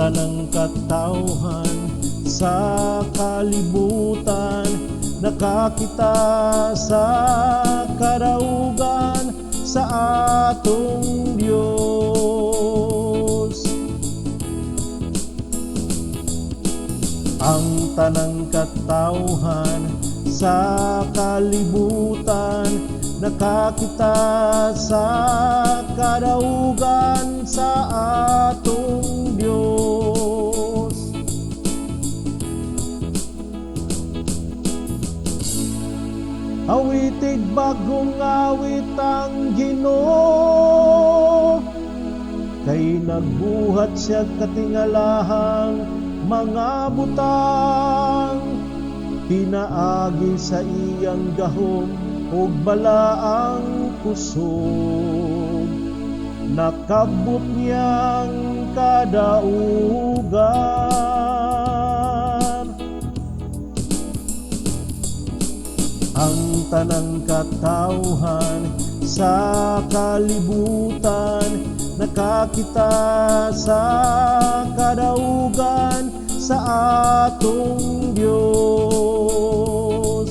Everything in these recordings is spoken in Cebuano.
Tanang katawhan sa kalibutan nakakita sa kadaugan sa atong Dios. Ang tanang katawhan sa kalibutan nakakita sa kadaugan sa atong Dios. Awitig bagong awit ang Ginoo, kay nagbuhat siya katingalahang mga butang, pinaagi sa iyang gahom ug balaang kusog, nakabot niyang kadaugan. Ang tanang katawhan sa kalibutan nakakita sa kadaugan sa atong Dios.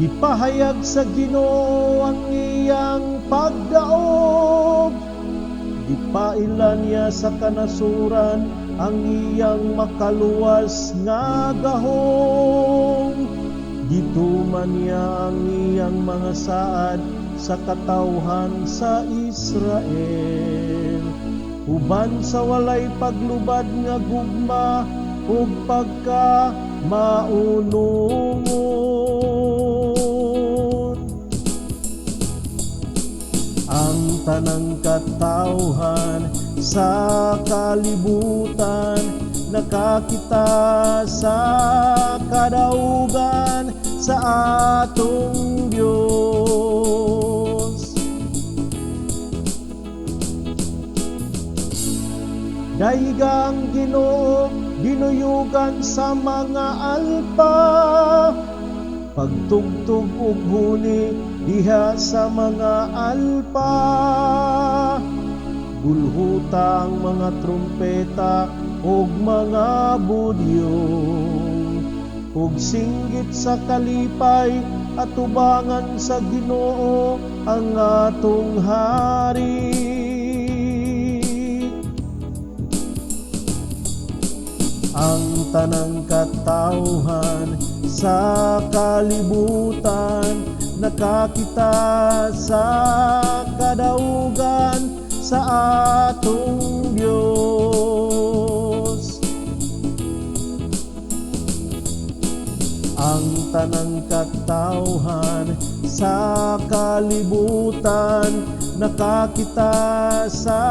Gipahayag sa Ginoo ang iyang pagdaog, gipaila niya sa kanasuran ang iyang makaluwas nga gahom. Gituman niya ang iyang mga saad sa katawhan sa Israel, uban sa walay paglubad nga gugma ug pagka maunungon. Ang tanang katawhan sa kalibutan nakakita sa kadaugan sa atong Dios. Daiga ang Ginoo dinuyugan sa mga alpa, pagtugtog og huni diha sa mga alpa. Gulhuta ang mga trumpeta ug mga budyong, ug singgit sa kalipay atubangan sa Ginoo ang atong hari. Ang tanang katawhan sa kalibutan nakakita sa kadaugan sa atong Dios. Ang tanang katawhan sa kalibutan nakakita sa